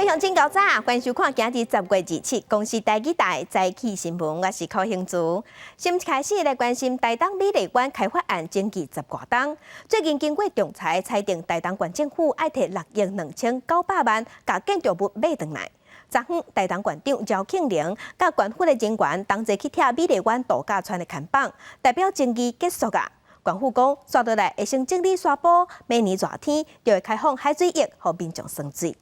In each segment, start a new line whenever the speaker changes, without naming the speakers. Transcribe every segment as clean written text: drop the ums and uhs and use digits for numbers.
鄉親猴早，歡迎收看今日10月27公視台語台早起新聞，我是柯興珠。先開始來關心台東美麗灣開發案爭議十外冬，最近經過仲裁裁定，台東縣政府愛提6億2900萬，共建築物買轉來。昨昏，台東縣長饒慶鈴佮縣府的人員同齊去拆美麗灣度假村的看板，代表爭議結束啊。縣府講，紲落來會先整理沙埔，明年熱天就會開放海水浴，予民眾耍水。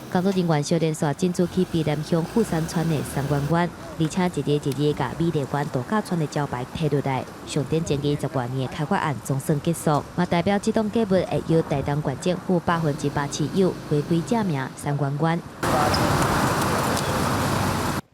工作人員小連線進駐去卑南鄉富山村的三元灣，而且一日一日共美麗灣度假村的招牌提落來，上頂爭議十外年的開發案總算結束，嘛代表這棟建物會由台東縣政府100%持有，回歸正名三元灣。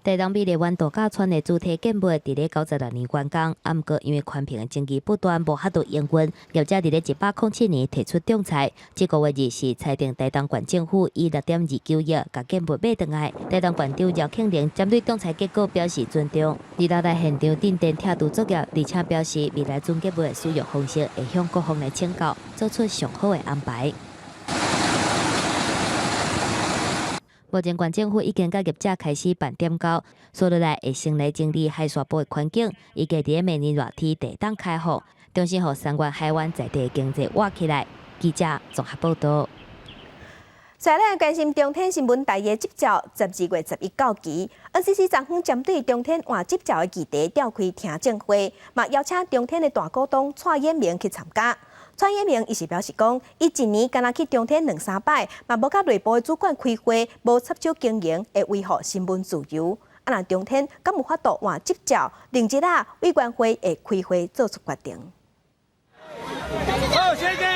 台東美麗灣度假村的主體建物佇咧96年完工，啊，毋過因為環評的爭議不斷，無法度營運，業者佇咧107年提出仲裁，這個月24裁定台東縣政府以6.29億共建物買轉來。台東縣長饒慶鈴針對仲裁結果表示尊重，二六來現場鎮電拆除作業，而且表示未來準建物的使用方式會向各方來請教，做出上好的安排。目前縣政府已經佮業者開始辦點交，紲落來會先來整理海沙埔的環境，預計佇咧明年熱天就會當開放，重新予杉原海灣在地經濟活起來。記者綜合報道。
再來關心中天新聞台的執照，12月11到期。NCC 昨昏針對中天換執照的議題召開聽證會，嘛邀請中天的大股東蔡衍明去參加。蔡衍明伊是表示講，伊一年干焦去中天兩三擺，嘛無佮內部的主管開會，無插手經營，會維護新聞自由。啊，若中天敢有法度換執照，明日啊委員會會開會做出決定。
好，謝謝。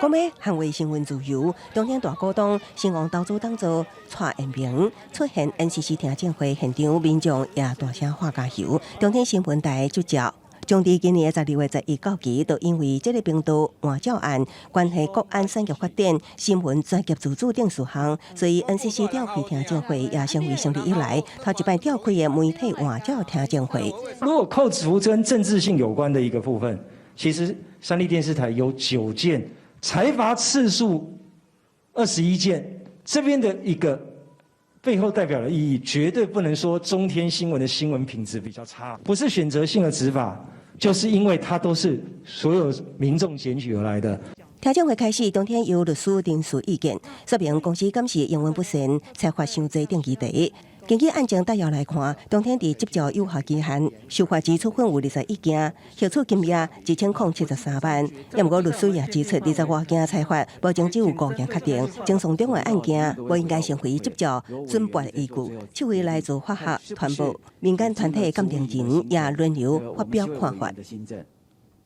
講欲捍衛新聞自由，中天大股東新王投資董座蔡衍明出現 NCC 聽證會現場，民眾也大聲喊加油。中天新聞台執照將佇今年的12月11到期，就因為這个頻道換照案，關係國安產業發展、新聞專業自主等事項，所以 NCC 召開聽證會也成為成立以來頭一擺召開的媒體換照聽證會。
如果扣除跟政治性有關的一個部分，其實三立電視台有9件。裁罰次數21件，這邊的一個背後代表的意義，絕對不能說中天新聞的新聞品質比較差，不是選擇性的執法，就是因為它都是所有民眾檢舉而來的。
聽證會開始，當天由律師陳述意見，說明公司敢是營運不善、裁罰傷濟等議題。根據案情摘要來看，中天佇執照有效期限受罰之處分有21件，核處金額1073萬。也毋過律師也指出，20外件裁罰，目前只有5件確定，爭訟中的案件無應該成為執照准撥的依據。七位來自法學、傳播、民間團體的鑑定人也輪流發表看法。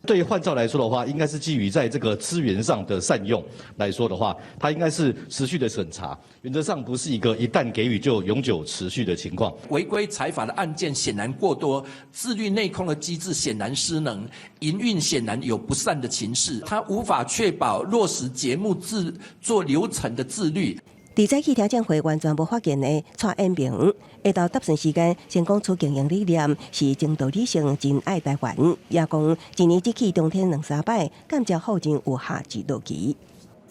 對於換照來說的話，應該是基於在這個資源上的善用來說的話，它應該是持續的審查，原則上不是一個一旦給予就永久持續的情況。
違規裁罰的案件顯然過多，自律內控的機制顯然失能，營運顯然有不善的情勢，它無法確保落實節目製作流程的自律。
佇早起聽證會完全無發言的蔡衍明，下晝答詢時間先講出經營理念是真道理性，真愛台灣，也講一年只去中天兩三擺，敢才否認有下指導期。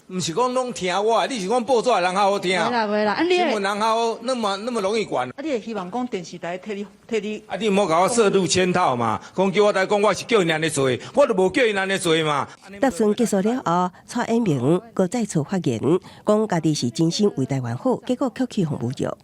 毋是講攏聽我的，你是講報紙的人較好聽，
袂啦袂啦，
新聞人較好，那麼那麼容易管。
啊，你會希望講電視台替你替你？
啊，你毋好共我設入圈套嘛，講叫我來講，我是叫𪜶按呢做，我就無叫𪜶按呢做嘛。
答詢結束了後，蔡衍明閣再次發言，講家己是真心為台灣好，結果卻去予侮辱。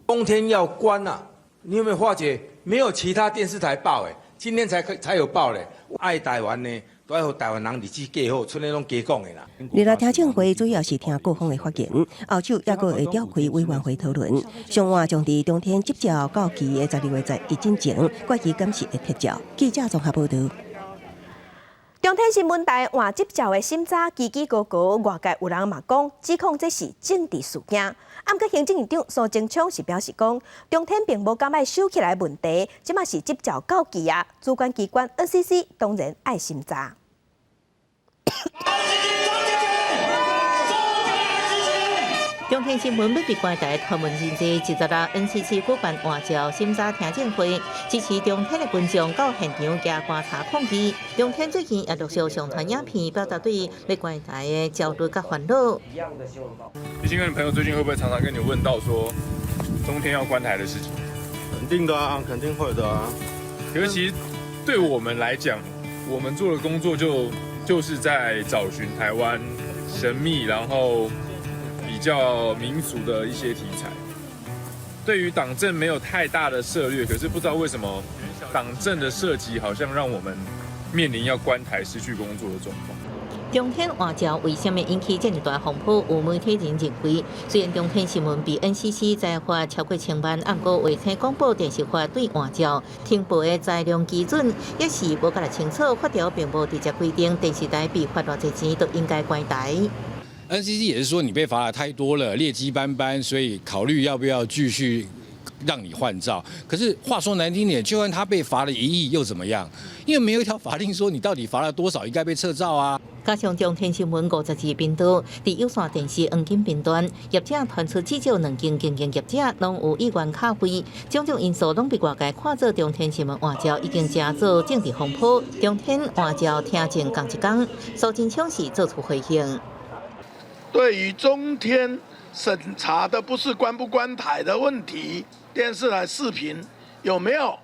中天要關啊，你有沒有發覺？沒有其他電視台報誒，今天才有報咧。愛台灣呢，都愛予台灣人日子過好，賰呢攏加講的啦。
二來聽證會主要是聽各方的發言，後續猶閣會召開委員會討論。上晏將佇中天執照到期的12月11進前，決議敢是會撤照。記者綜合報道。
中天新聞台換執照的審查嘰嘰咕咕，外界有人嘛講指控這是政治事件。啊，毋過行政院長蘇貞昌是表示講，中天並無感覺收起來問題，這馬是執照到期啊，主管機關 NCC 當然愛審查。
中天新聞欲被關台傳聞真濟，26 NCC 舉辦換照審查聽證會，支持中天的群眾到現場舉關查抗議。中天最近也陸續上傳影片，表達對欲關台的焦慮佮煩惱。
立新哥，你朋友最近會不會常常跟你問到說中天要關台的事情？
肯定的啊，肯定會的啊。
尤其對我們來講，我們做的工作就是在找尋台灣神秘，然後比較民俗的一些題材。對於黨政沒有太大的涉獵，可是不知道為什麼黨政的涉及，好像讓我們面臨要關台、失去工作的狀況。
中天換照為啥物引起這麼大風波？有媒體人認為，雖然中天新聞被 NCC 裁罰超過千萬，毋過衛星廣播電視法對換照停播的裁量基準也是無較清楚，法條並無直接規定電視台被罰偌濟錢都應該關台。
NCC 也是說你被罰得太多了，劣跡斑斑，所以考慮要不要繼續讓你換照。可是話說難聽點，就算他被罰了1億又怎麼樣？因為沒有一條法令說你到底罰了多少應該被撤照啊。
加上中天新聞52頻道，佇有線電視黃金頻段，業者傳出至少兩間經營業者攏有意願卡位，種種因素攏被外界看做中天新聞換照已經成做政治風波。中天換照聽證仝一工，蘇貞昌是做出回應。
對於中天審查的不是關不關台的問題，電視台視頻有沒有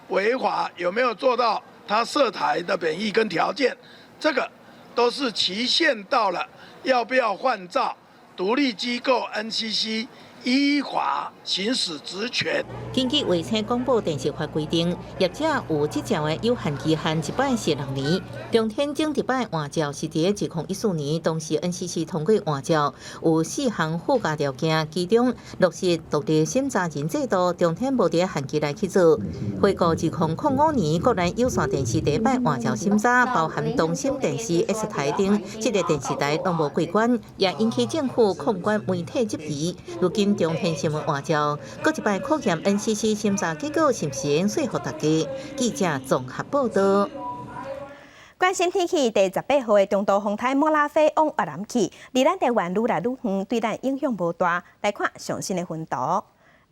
違法，有沒有做到他設台的本意跟條件，這個都是期限到了，要不要換照？獨立機構 NCC 依法行使職權。
根據衛星廣播電視法規定，業者有執照的有限期限一擺是6年。中天前一擺換照是佇2014年，當時 NCC 通過換照，有四項附加條件，其中落實獨立審查人制度，中天無佇限期內去做。回顧2005年，國內有線電視第一擺換照審查，包含東森電視、S 台等，這個電視台攏無過關，也引起政府控管媒體質疑。如今中天新聞換照，閣一擺考驗 NCC 審查結果是毋是會說服大家？記者綜合報道。
關心天氣，第18號的中度風颱莫拉菲往越南去，離咱台灣愈來愈遠，對咱影響無大。來看上新的雲圖。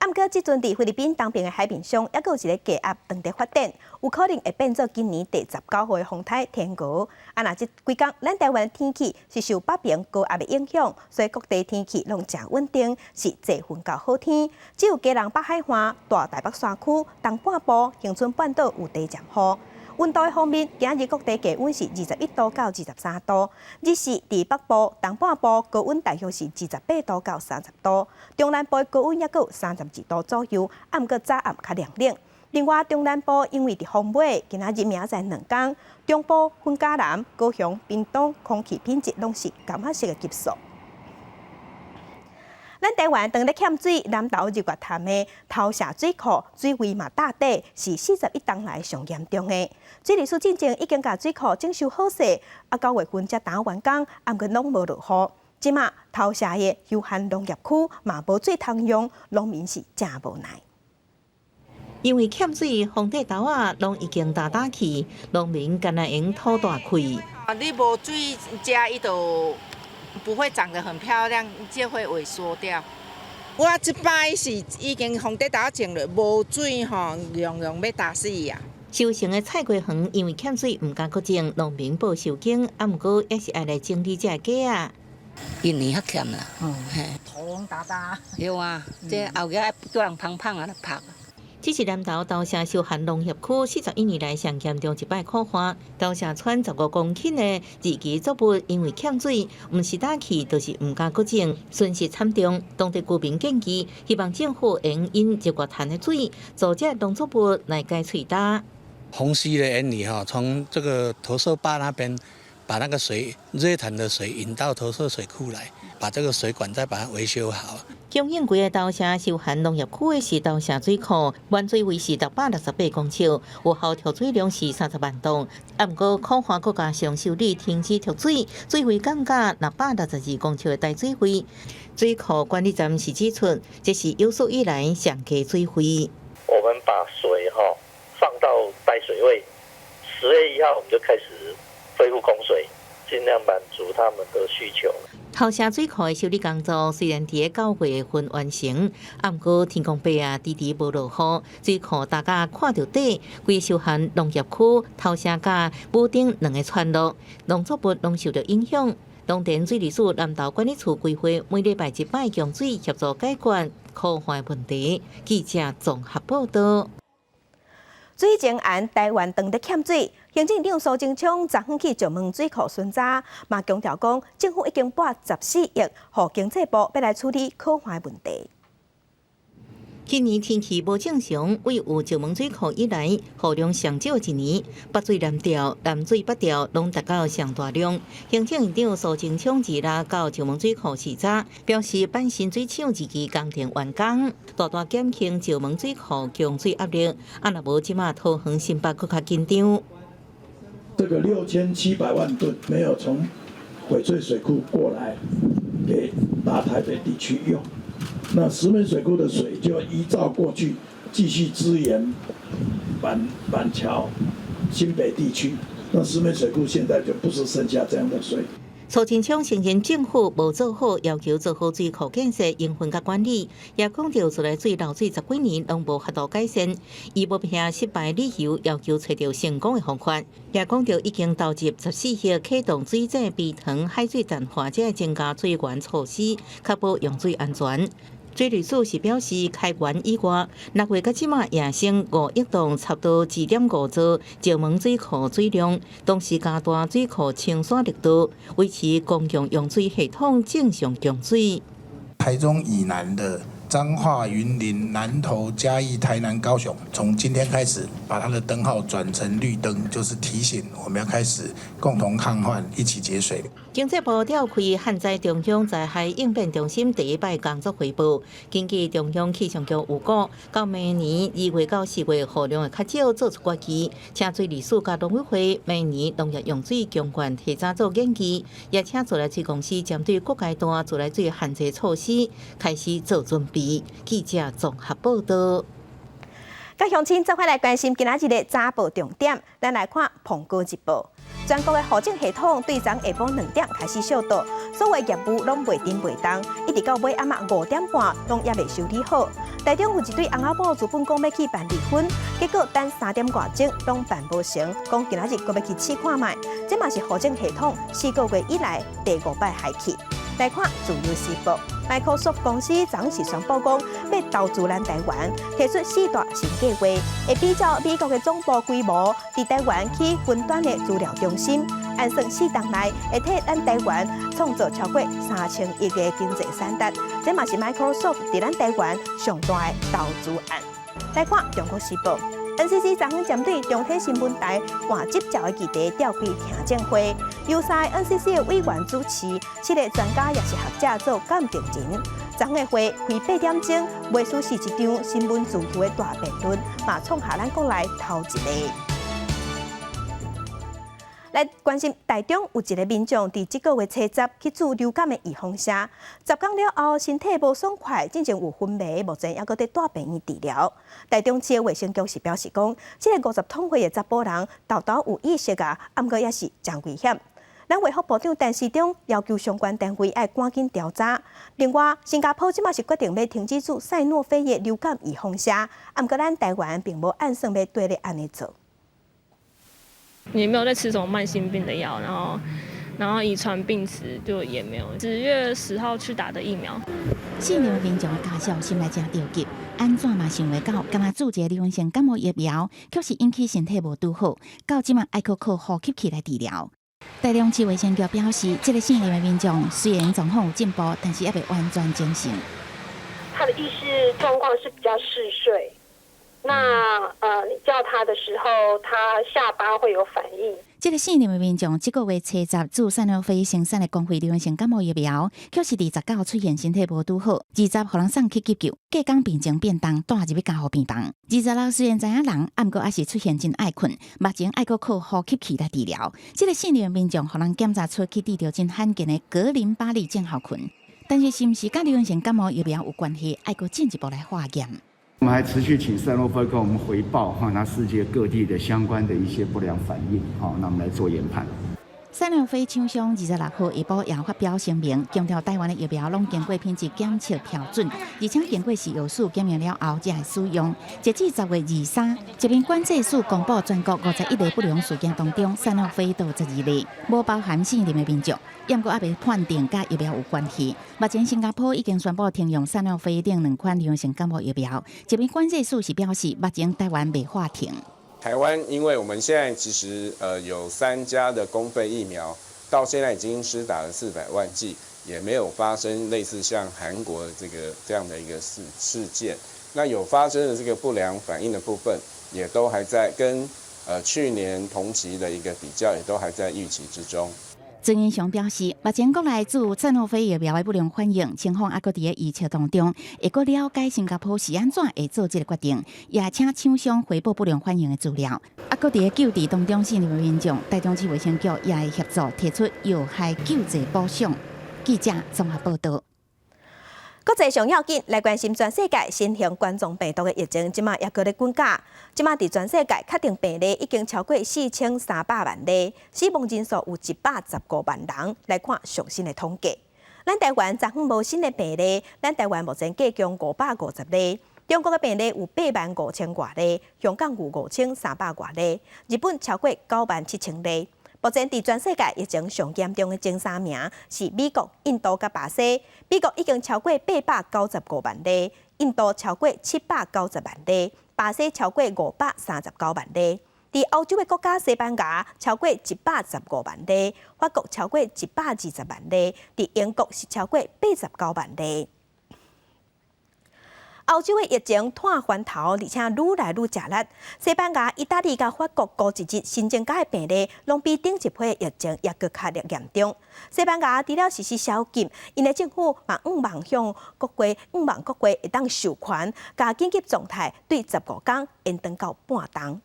毋過，這陣佇菲律賓東邊的海面上，猶閣有一个低壓正佇發展，有可能會變做今年第19號的風颱天鵝。啊，若這幾工，咱台灣天氣是受北邊高壓的影響，所以各地天氣攏誠穩定，是濟雲到好天。只有基隆北海岸、大台北山區、東半部、恆春半島有短暫雨。溫度方面，今日各地低溫是21度到23度，日時佇北部、東半部高溫大約是28度到30度，中南部高溫猶閣有32度左右，啊，毋過早暗較涼冷。另外，中南部因為佇風尾，今仔日明仔載兩工，中部、雲嘉南、高雄、屏東空氣品質攏是感覺色的級數。咱台灣當咧欠水，南投日月潭的頭社水庫水位嘛打底，是41冬來上嚴重的。水利署進前已經共水庫整修好勢，啊9月份才當完工，啊毋過攏無落雨。這馬頭社的休閒農業區嘛無水通用，農民是誠無奈。
因為欠水，風地豆仔攏已經焦焦去，農民干焦會用土大開。
你無水遮，伊就不會長得很漂亮，就會萎縮掉。我這擺是已經風地豆種了，無水吼，樣樣欲焦死啊！
收成的菜瓜園因為欠水，毋敢閣種，農民報收驚，啊，毋過也是愛來整理這个粿仔。
一年較欠啦，嘿，
頭焦焦。
對啊，這後日叫人芳芳啊來拍。
這是南投頭社休閒農業區41年來上嚴重一擺苦旱。頭社村15公頃的二季作物因為欠水，毋是焦去，就是毋敢閣種，損失慘重。當地居民建議，希望政府會用日月潭的水，做這農作物來解喙焦。
虹吸的原理哈，從這個投射壩那邊把那個水日月潭的水引到投射水庫來，把這個水管再把它維修好。
供應規个頭社休閒農業區的是頭社水庫，滿水位是668公尺，有效蓄水量是30萬噸。啊，毋過苦旱閣加上修理停止蓄水，水位降到662公尺的低水位。水庫管理站是指出，這是有史以來上低水位。
我們把水哈放到低水位，10月1號我們就開始恢復供水，盡量滿足他們的需求。
頭城水庫的修理工作雖然佇9月份完成，毋過天公伯啊，遲遲無落雨，水庫焦甲看著底，規个受旱農業區頭城佮武頂兩個村落，農作物攏受著影響。農田水利署南投管理處規劃每禮拜一擺供水協助解決枯旱問題。記者綜合報道。
水情絚，台灣當咧欠水，行政院長蘇貞昌昨昏去石門水庫巡查，嘛強調講政府已經撥14億，予經濟部欲來處理枯旱問題。
去年天氣無正常，對有石門水庫以來，雨量上少一年，北水南調、南水北調攏達到上大量。行政院長蘇貞昌二日到石門水庫視察，表示板新水廠二期工程完工，大大減輕石門水庫供水壓力。啊，若無這馬桃園新北閣較緊張。
這個6700萬噸沒有從翡翠水庫過來給大台北地區用。那石門水庫的水就依照過去繼續支援板橋新北地區。那石門水庫現在就不是剩下這樣的水。
蘇貞昌承認政府無做好，要求做好水庫建設、營運佮管理，也講著自來水漏水十幾年攏無法度改善，伊無憑失敗理由要求揣著成功的方法，也講著已經投入14億啟動水井、埤塘、海水淡化這增加水源措施，確保用水安全。水利署是表示，開源以外，6月到這馬也省5億噸，差不多2.5兆石門水庫水量，同時加大水庫清沙力度，維持公共用水系統正常供水。
台中以南的彰化、雲林、南投、嘉義、台南、高雄，從今天開始把它的燈號轉成綠燈，就是提醒我們要開始共同抗旱，一起節水。
經濟部召開旱災中央災害應變中心第一擺工作匯報，根據中央氣象局預估，到明年2月到4月雨量會較少，做出決議，請水利署佮農委會明年農業用水供願提早做研究，也請自來水公司針對各階段自來水限制措施開始做準備。記者綜合報道。
佮鄉親做伙來關心今仔日的早報重點，咱來看《蘋果日報》。全國的戶政系統對昨下晡2點開始小倒，所有業務攏袂振袂動，一直到尾暗仔5點半攏猶未修理好。台中有一對翁仔某原本講欲去辦離婚，結果等三點外鐘攏辦無成，講今仔日閣欲去試看覓。這嘛是戶政系統4個月以來第五擺害去。來看《自由時報》，Microsoft 公司昨是宣布講，欲投資咱台灣，提出四大新計劃，會比照美國的總部規模，佇台灣起雲端的資料中心，按算4冬內會替咱台灣創造超過3000億的經濟產值。這嘛是 Microsoft 佇咱台灣上大的投資案。來看《中國時報》。NCC 昨昏針對中天新聞台換執照的議題召開聽證會，由三个 NCC 的委員主持，七个專家也是學者做鑑定人。昨昏的會開8點鐘，袂輸是一場新聞自由的大辯論，嘛創下咱國內頭一个。來關心台中有一个民眾佇這個月初十去注流感的預防射，10天了後身體無爽快，進前有昏迷，目前猶閣佇大病院治療。台中市衛生局是表示講，這个50通歲的查埔人沓沓有意識啊，毋過也是誠危險。咱衛福部長陳時中要求相關單位愛趕緊調查。另外，新加坡這馬是決定欲停止注賽諾菲的流感預防射，毋過咱台灣並無按算欲綴咧按呢做。
也沒有在吃什麼慢性病的藥，然後遺傳病史就也沒有。10月10號去打的疫苗。
四名民眾的家屬心內誠著急，按怎嘛想袂到，敢若注一个流行性感冒疫苗，卻是引起身體無拄好，到這馬愛閣靠呼吸器來治療。台中市衛生局表示，這个姓林的民眾雖然狀況有進步，但是猶未完全清醒。
他的意識狀況是比較嗜睡。那你叫他的時候，他下巴會有反應。
這个姓林的民眾，這個月初十注賽諾菲生產的公費流行性感冒疫苗，卻是29出現身體無拄好，20予人送去急救，隔工病情變重，帶入去加護病房。26雖然知影人，毋過猶是出現真愛睏，目前愛閣靠呼吸器來治療。這个姓林的民眾，予人檢查出去得著真罕見的格林巴利症候群，但是是毋是佮流行性感冒疫苗有關係，愛閣進一步來化驗。
我們還持續請賽諾菲跟我們回報哈，那世界各地的相關的一些不良反應，好，那我們來做研判。
賽諾菲廠商26號下晡也發表聲明，強調台灣的疫苗攏經過品質檢測標準，而且經過食藥署檢驗了後才會使用。截至10月23，疾病管制署公布全國51例不良事件當中，賽諾菲就12例，無包含信任的民眾，毋過猶未判定佮疫苗有關係。目前新加坡已經宣布停用賽諾菲等兩款流行感冒疫苗。疾病管制署是表示，目前台灣未喊停。
台灣，因為我們現在其實有三家的公費疫苗，到現在已經施打了400萬劑，也沒有發生類似像韓國這個這樣的一個事件。那有發生的這個不良反應的部分，也都還在跟去年同期的一個比較，也都還在預期之中。
曾英雄表示，目前國內注賽諾菲疫苗的不良反應情況，猶閣佇咧預測當中，會閣了解新加坡是按怎會做這個決定，也請廠商回報不良反應的資料。猶閣佇咧救治當中信任的民眾，台中市衛生局也會協助提出藥害救濟補償。記者綜合報道。
國際上要緊來關心全世界新型冠狀病毒的疫情，這馬猶閣咧滾價。這馬佇全世界確定病例已經超過4300萬例，死亡人數有115萬人。來看上新的統計，咱台灣昨昏無新的病例，咱台灣目前計共550例。中國的病例有8萬5千外例，香港有5300外例，日本超過9萬7千例。目前佇全世界疫情上嚴重的前三名是美國、印度佮巴西。美國已經超過895萬例，印度超過790萬例，巴西超過539萬例。佇歐洲的國家西班牙超過115萬例，法國超過120萬例，佇英國是超過89萬例。歐洲的疫情湠翻頭，而且愈來愈食力。西班牙、意大利佮法國過一日新增加的病例，攏比頂一批疫情猶閣較嚴重。西班牙除了實施宵禁，𪜶的政府嘛向望向國會，向望國會會當授權，共緊急狀態對15工延長到半冬。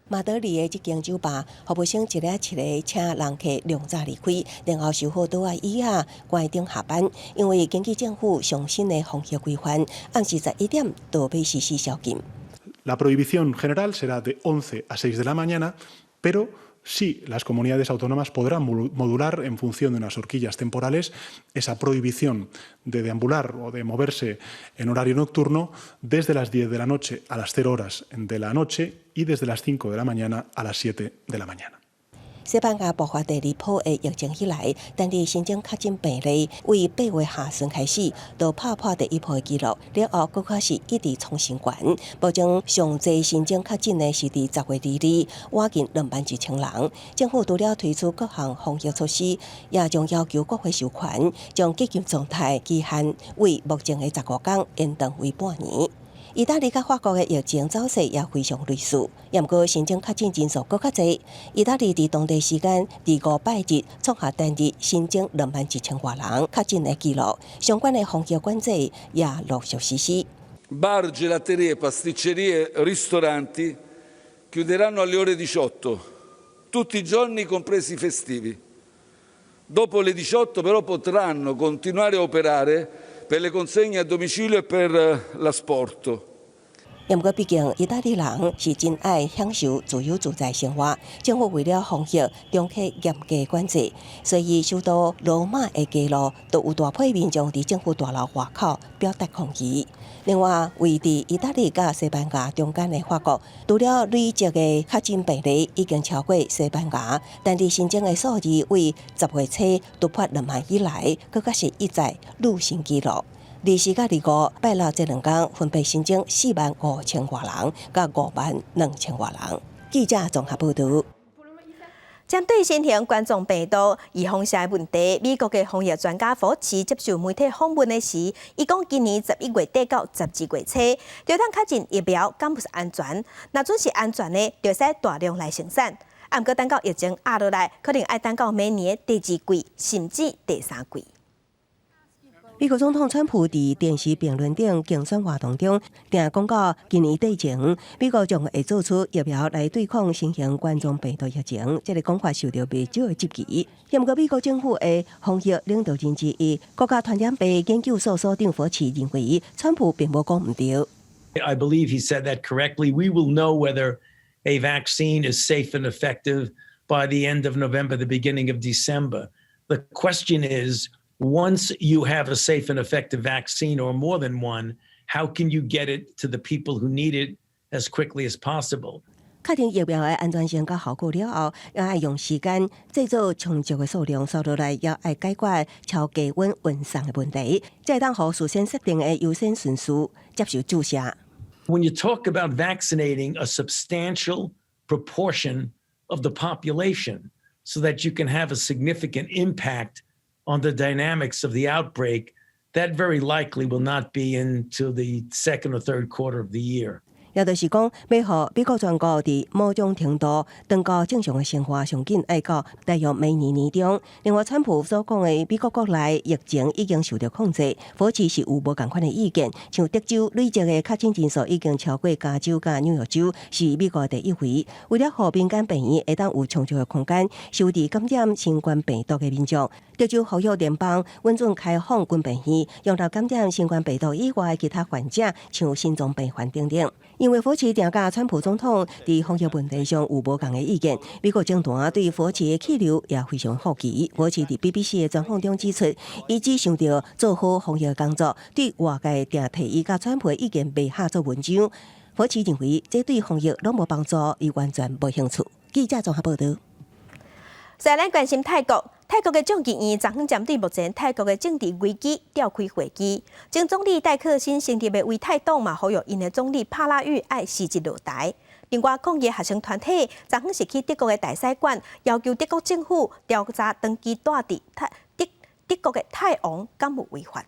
馬德里的這間酒吧，服務生一个一个請人客量早離開，然後收好桌仔椅仔，關燈下班。因為根據政府上新的防疫規範，暗時11點就欲實施宵禁。
La prohibición general será de 11 a 6 de la mañana, pero sí las comunidades autónomas podrán modular en función de unas horquillas temporales esa prohibición de deambular o de moverse en horario nocturno desde las 10 de la noche a las 0 horas de la noche y desde las 5 de la mañana a las 7 de la mañana.
西班牙爆發第二波的疫情以來，單日新增確診病例為8月下旬開始，就拍破第一波的紀錄，了後閣較是一直創新高。目前上濟新增確診的是佇10月22，倚近2萬1千人。政府除了推出各項防疫措施，也將要求國會授權，將緊急狀態期限為目前的15工延長為半年。意大利佮法國的疫情走勢也非常類似，毋過新增確診人數閣較濟。意大利佇當地時間二五拜日創下單日新增2萬1千外人確診的紀錄，相關的防疫管制也陸續實施。
Bar, gelaterie, pasticcerie, ristoranti chiuderanno alle ore 18, tutti i giorni compresi i festivi. Dopo le 18 però potranno continuare a operare per le consegne a domicilio e per l'asporto.
毋過，畢竟意大利人是真愛享受自由自在生活，政府為了防疫，中啟嚴格管制，所以首都羅馬的街路都有大批民眾佇政府大樓外口表達抗議。另外，位佇意大利佮西班牙中間的法國，除了累積的確診病例已經超過西班牙，單日新增的數字為10月初突破2萬以來，閣較是一再錄新紀錄。24佮25拜六這兩工分別新增4萬5千外人，佮5萬2千外人。記者綜合報道。
針對新型冠狀病毒預防射的問題，美國的防疫專家福奇接受媒體訪問的時，伊講今年11月底到12月初，就當確認疫苗敢毋是安全，若準是安全的，就會使大量來生產。啊，毋過等到疫情壓落來，可能愛等到明年的第二季，甚至第三季。
美國總統川普佇電視辯論頂競選活動中，定講到今年底前，美國將會做出疫苗來對抗新型冠狀病毒疫情。這個講法受到袂少的質疑。毋過美國政府的防疫領導人之一，國家傳染病研究所所長福奇認為，川普並無講毋對。
I believe he said that correctly. We will know whether a vaccine is safe and effective
by the end of November, the beginning of December. The question is, once you have a safe and effective vaccine or more than one, how can you get it to the people who need it as quickly as possible?
確定疫苗的安全性佮效果了後，也愛用時間製造充足的數量，紲落來也愛解決超低溫運送的問題，才會當予事先設定的優先順序接受注射。
When you talk about vaccinating a substantial proportion of the population so that you can have a significant impact on the dynamics of the outbreak, that very likely will not be into the second or third quarter of the year.
也就是講，欲予美國全國佇某種程度轉到正常的生活，上緊愛到大約明年年中。另外，川普所講的美國國內疫情已經受到控制，佛奇是有無仝款的意見。像德州累積的確診人數已經超過加州佮紐約州，是美國第一位。為了予民間病院會當有充足的空間，收治感染新冠病毒的民眾，德州呼籲聯邦允准開放軍病院，容納感染新冠病毒以外的其他患者，像心臟病患等等。因為佛奇定佮川普總統佇防疫問題上有無仝的意見，美國政壇對佛奇的去留也非常好奇。佛奇佇 BBC 的專訪中指出，伊只想著做好防疫工作，對外界定提伊佮川普的意見袂合做文章。佛奇認為這對防疫攏無幫助，伊完全無興趣。記者綜合報道。
再來關心泰國，泰國的眾議院昨昏針對目前泰國的政治危機召開會議，前總理戴克辛成立的為泰黨嘛，呼籲𪜶的總理帕拉育愛辭職落台。另外，抗議學生團體昨昏是去德國的大使館，要求德國政府調查長期蹛佇泰德德國的泰王敢有違法。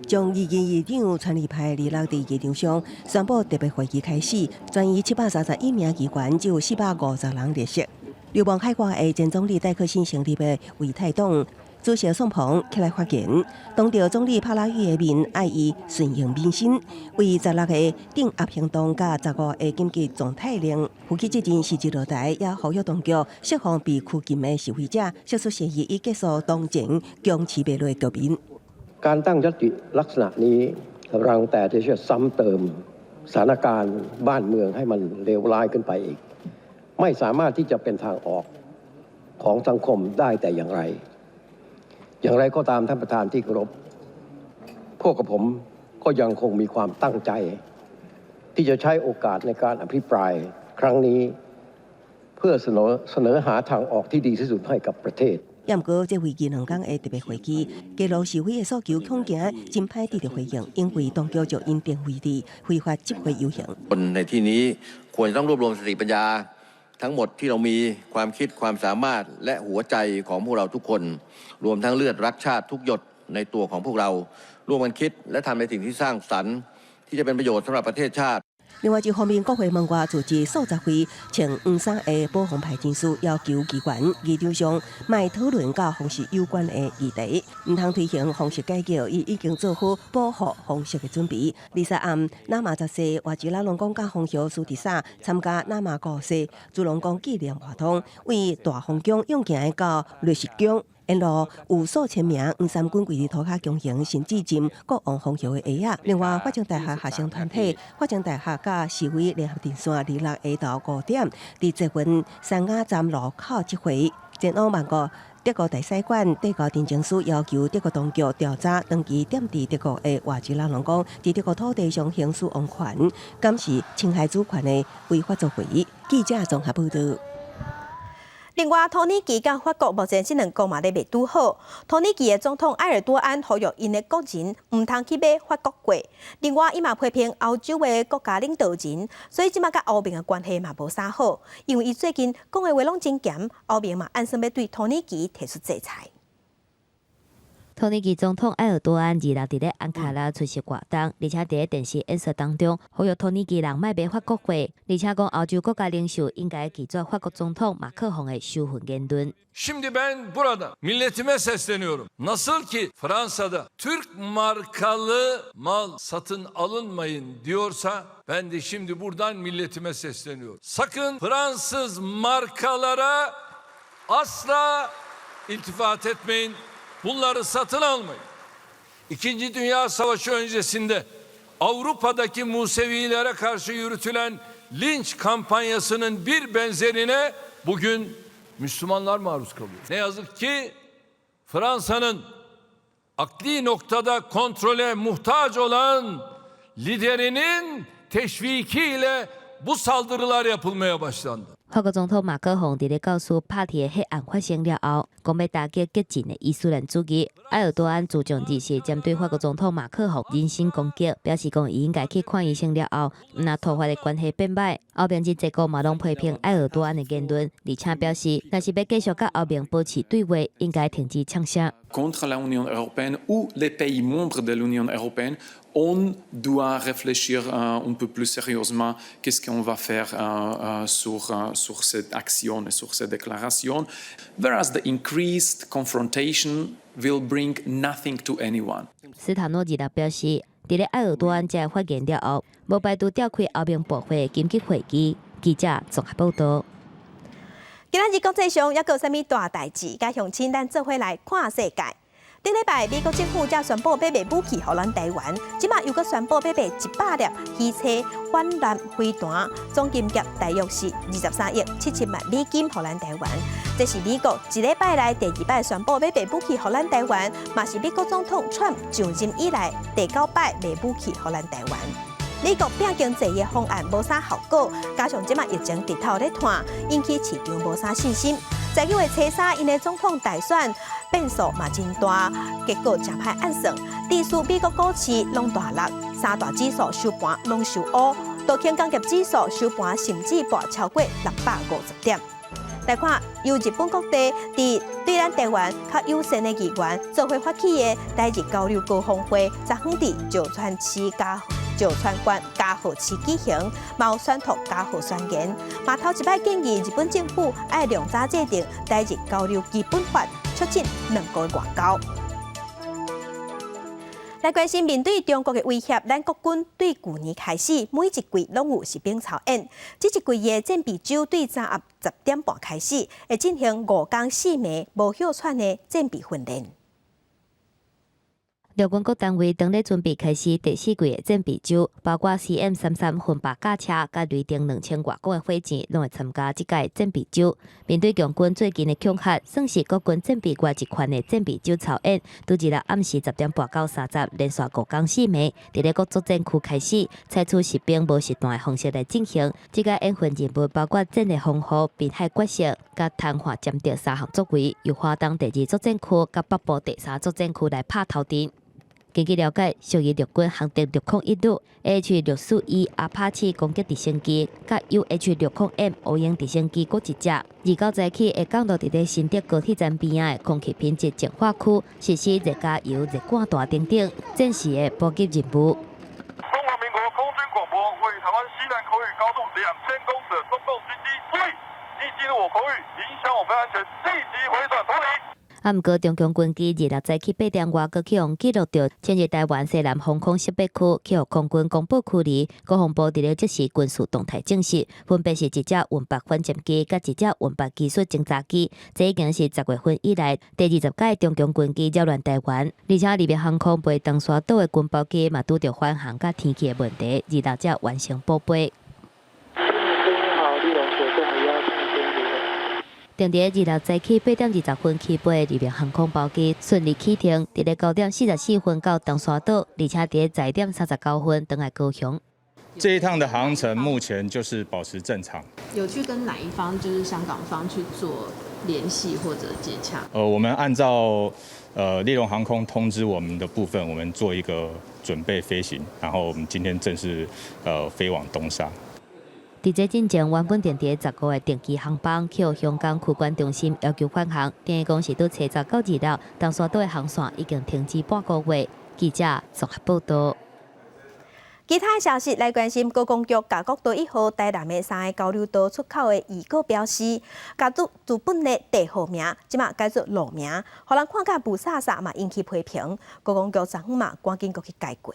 眾議院議長團結派二六佇議場上宣布特別會議開始，全院731名議員只有450人列席。流亡海外的前總理戴克辛成立的為泰黨主席宋鵬起來發言，當著總理帕拉育的面，愛伊順應民心，為16個鎮壓行動佮15個緊急狀態令負起責任，辭職落台，也呼籲當局釋放被拘禁的示威者，釋出善意以結束當前僵持袂落的局面。
การตั้งญัตติลักษณะนี้รังแต่จะซ้ำเติมสถานการณ์บ้านเมืองให้มันเลวร้ายขึ้นไปอีกไม่สามารถที่จะเป็นทางออกของสังคมได้แต่อย่างไร อย่างไรก็ตามท่านประธานที่เคารพพวกกระผมก็ยังคงมีความตั้งใจ ที่จะใช้โอกาสในการอภิปรายครั้งนี้ เพื่อเสนอเสนอหาทางออกที่ดีที่สุดให้กับประเทศ
也毋過，這為期2工的特別會議，街路示威的訴求恐驚真歹得到回應，因為當局就𪜶定位佇非法集會遊行。
คนในที่นี้ควรต้องรวบรวมสติปัญญาทั้งหมดที่เรามีความคิดความสามารถและหัวใจของพวกเราทุกคน รวมทั้งเลือดรักชาติทุกหยดในตัวของพวกเรา ร่วมกันคิดและทำในสิ่งที่สร้างสรรค์ที่จะเป็นประโยชน์สำหรับประเทศชาติ
另外一方面，國會門外組織數十位穿黃衫的保皇派人士要求議員議場上莫討論佮皇室有關的議題，毋通推行皇室改革，伊已經做好保護皇室的準備。20暗，喇嘛十世瓦吉拉隆功佮皇后蘇迪薩參加喇嘛五世朱龍公紀念活動，為大皇宮勇行到瑞士宮。沿路有數千名黃衫軍跪佇塗跤恭迎，甚至斟國王皇后的鞋仔。另外，法政大學學生團體、法政大學佮示威聯合陣線26下晝5點，佇捷運三亞站路口集會，前往曼谷德國大使館遞交陳情書，要求德國當局調查長期踮佇德國的瓦吉拉隆功佇德國土地上行使王權，敢是侵害主權的違法作為。記者綜合報道。
另外，土耳其佮法國目前這兩國嘛咧袂拄好。土耳其的總統埃爾多安呼籲𪜶的國人毋通去買法國貨。另外，伊嘛批評歐洲的國家領導人，所以這馬佮歐盟的關係嘛無啥好。因為伊最近講的話攏真鹹，歐盟嘛按算欲對土耳其提出制裁。
土耳其總統埃爾多安26佇咧安卡拉出席活動，而且佇咧電視演說當中，呼籲土耳其人莫買法國貨，而且講歐洲國家領袖應該拒絕法國總統馬克宏的仇恨言論。
Şimdi ben burada milletime sesleniyorum. Nasıl ki Fransa'da Türk markalı mal satın alınmayın diyorsa ben de şimdi buradan milletime sesleniyorum. Sakın Fransız markalara asla iltifat etmeyin. Bunları satın almayın. İkinci Dünya Savaşı öncesinde Avrupa'daki Musevilere karşı yürütülen linç kampanyasının bir benzerine Bugün Müslümanlar maruz kalıyor. Ne yazık ki Fransa'nın akli noktada kontrole muhtaç olan liderinin teşvikiyle bu saldırılar yapılmaya başlandı.
法國總統馬克宏佇咧告訴帕提的血案發生了後，講欲打擊激進的伊斯蘭主義。埃爾多安自從日時針對法國總統馬克宏人身攻擊，表示講伊應該去看醫生了後，毋但土法的關係變歹。歐盟真濟國嘛攏批評埃爾多安的言論，而且表示，若是欲繼續佮歐盟保持對話，應該停止嗆聲。
Contre l'Union européenne ou les pays membres de l'Union européenne, on doit réfléchir un peu plus sérieusement qu'est-ce qu'on va faire sur cette action et sur cette déclaration. Whereas the increased confrontation will bring nothing to anyone.
斯塔諾二六表示，佇咧埃爾多安這發言了後，無排除召開歐盟部會緊急會議。記者綜合報道。
今仔日國際上猶閣有啥物大代誌？佮鄉親咱做伙來看世界。頂禮拜美國政府才宣布欲賣武器予咱台灣，這馬又閣宣布欲賣100粒魚刺反艦飛彈，總金額大約是23億7千萬美金予咱台灣。這是美國一禮拜內第二擺宣布欲賣武器予咱台灣，嘛是美國總統川普上任以來第九擺賣武器予咱台灣。美國拼經濟的方案無啥效果，加上這馬疫情日頭咧湠，引起市場無啥信心。在九月初三，𪜶的總統大選變數嘛真大，結果誠歹按算。致使美國股市攏大落，三大指數收盤攏收烏，道瓊工業指數收盤甚至跋超過650點。來看由日本各地佇對咱台灣較友善的議員做伙發起的台日交流高峰會，昨昏佇石川縣加賀市舉行，嘛有宣讀加賀宣言，嘛頭一擺建議日本政府愛量早制定台日交流基本法，促進兩國外交。來關心面對中國的威脅，咱國軍對舊年開始每一季攏有實兵操演。這一季的戰備週對昨暗10點半開始，會進行5工4暝無歇喘的戰備訓練。
陸軍各單位當咧準備開始第四季的戰備週，包括 CM33轟炸駕車、佮雷霆2000外國的火箭，攏會參加這屆戰備週。面對共軍最近的恐嚇，算是國軍戰備外一環的戰備週操演，拄日暗時10點半到30，連續5工4暝，佇咧各作戰區開始，採取實兵無時段的方式來進行。這個演訓任務包括戰略防護、濱海決勝、佮癱瘓殲敵三項作為，由華東第二作戰區佮北部第三作戰區來拍頭陣。根據了解，屬於陸軍航德601旅 AH-64E 阿帕契攻擊直升機，佮 UH-60M 烏鷹直升機各一隻。29早起會降落佇咧新竹高鐵站邊仔的空氣品質淨化區，實施熱加油、熱灌彈等等戰時的補給任務。
中華民國空軍廣播，位於台灣西南空域高度2000公尺的中共軍機，注意，已進入我空域，影響我們安全，立即回轉脫離。
啊，毋過中共軍機26早起8點外，閣去予記錄著侵入台灣西南防空識別區，去予空軍公報驅離。國防部佇咧即時軍事動態證實，分別是一隻運八反潛機，佮一隻運八技術偵察機。這已經是10月份以來第20屆中共軍機擾亂台灣，而且利民航空飛東沙島的軍包機嘛拄著返航佮天氣的問題，26才完成補飛。定佇26早起8點20分起飛的利民航空包機順利啟程，佇咧9點44分到東沙島，而且佇10點39分轉來高雄。
這一趟的航程目前就是保持正常。
有去跟哪一方，就是香港方去做聯繫或者接洽？
我們按照立榮航空通知我們的部分，我們做一個準備飛行，然後我們今天正式飛往東沙。
佇這進前，原本定佇15的定期航班，去予香港區管中心要求返航，等於講是佇初十到26，東沙島的航線已經停止半個月。記者綜合報道。
其他消息來關心，觀光局共國道1號台南的三個交流道出口的預告標示，共自本的地號名，這馬改做路名，予人看甲霧煞煞嘛引起批評。觀光局昨昏嘛趕緊閣去改過。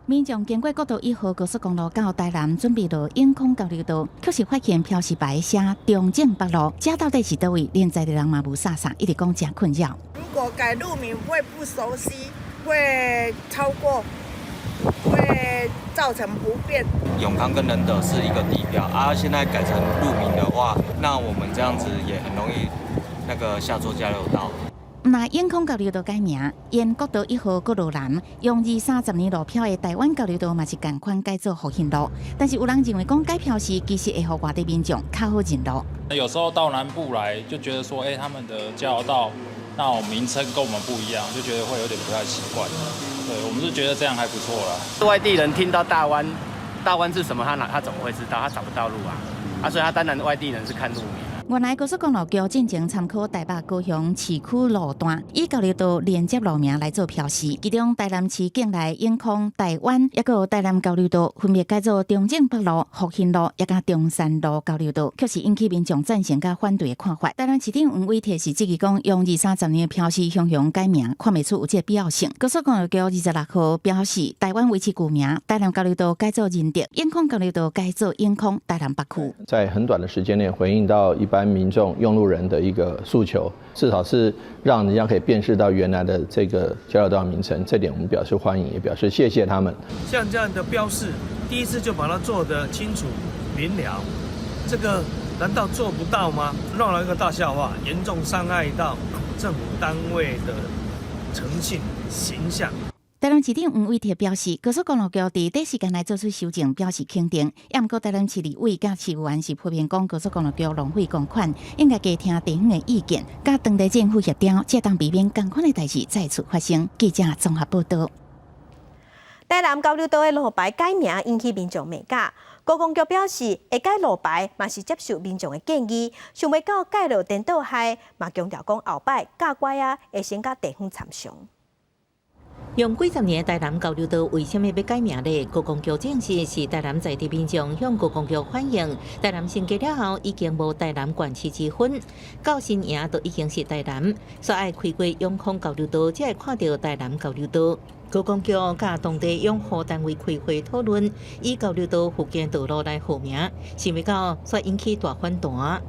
民眾經過國道1號高速公路到台南，準備落永康交流道，卻是發現標示牌寫中正北路，這到底是佗位？連在地人嘛霧煞煞，一直講誠困擾。
如果改路名會不熟悉，會超過，會
會造成不便。
永康跟仁德是一個地標啊，現在改成路名的話，那我們這樣子也很容易那個下錯交流道。
毋但永康交流道改名，沿國道1號閣落南，用二三十年路標的台灣交流道嘛是仝款改做復興路。但是有人認為講改標示其實會予外地民眾較好認路。
有時候到南部來就覺得說，欸，他們的交流道那種名稱跟我們不一樣，就覺得會有點不太習慣。對，我們是覺得這樣還不錯啦。
外地人聽到大灣，大灣是什麼？他怎麼會知道？他找不到路啊！啊，所以他當然外地人是看路名。
原來高速公路局進前參考台北高雄市區路段，以交流道連接路名來做標示，其中台南市境內永康、台灣，抑閣有台南交流道，分別改做中正北路、復興路，抑佮中山路交流道，卻是引起民眾贊成佮反對的看法。台南市長黃偉哲是質疑講，用二三十年的標示雄雄改名，看袂出有這個必要性。高速公路局26號表示，台灣維持舊名，台南交流道改做仁德，永康交流道改做永康台南北區。
在很短的時間內回應到一般民眾用路人的一個訴求，至少是讓人家可以辨識到原來的這個交流道名稱，這點我們表示歡迎，也表示謝謝他們。
像這樣的標示，第一次就把它做得清楚明了，這個難道做不到嗎？鬧了一個大笑話，嚴重傷害到政府單位的誠信形象。
台南市長黃偉哲表示，高速公路局佇短時間內做出修正，表示肯定。也毋過台南市立委佮市議員是批評講，高速公路局浪費公款，應該加聽地方的意見，佮當地政府協調，才當避免仝款的代誌再次發生。記者綜合報導。
台南交流道的路牌改名引起民眾罵甲，高公局表示會改路牌嘛是接受民眾的建議，想袂到改落顛倒害，嘛強調講後擺教拐仔會先佮地方參詳。
用幾十年台南交流道為啥物欲改名咧？高公局證實是台南在地民眾向高公局反映，台南升格了後已經無台南縣市之分，到新營都已經是台南，所以愛開過永康交流道，才會看著台南交流道。高公局佮當地養護單位開會討論，以交流道附近道路來號名，想袂到煞引起大反彈。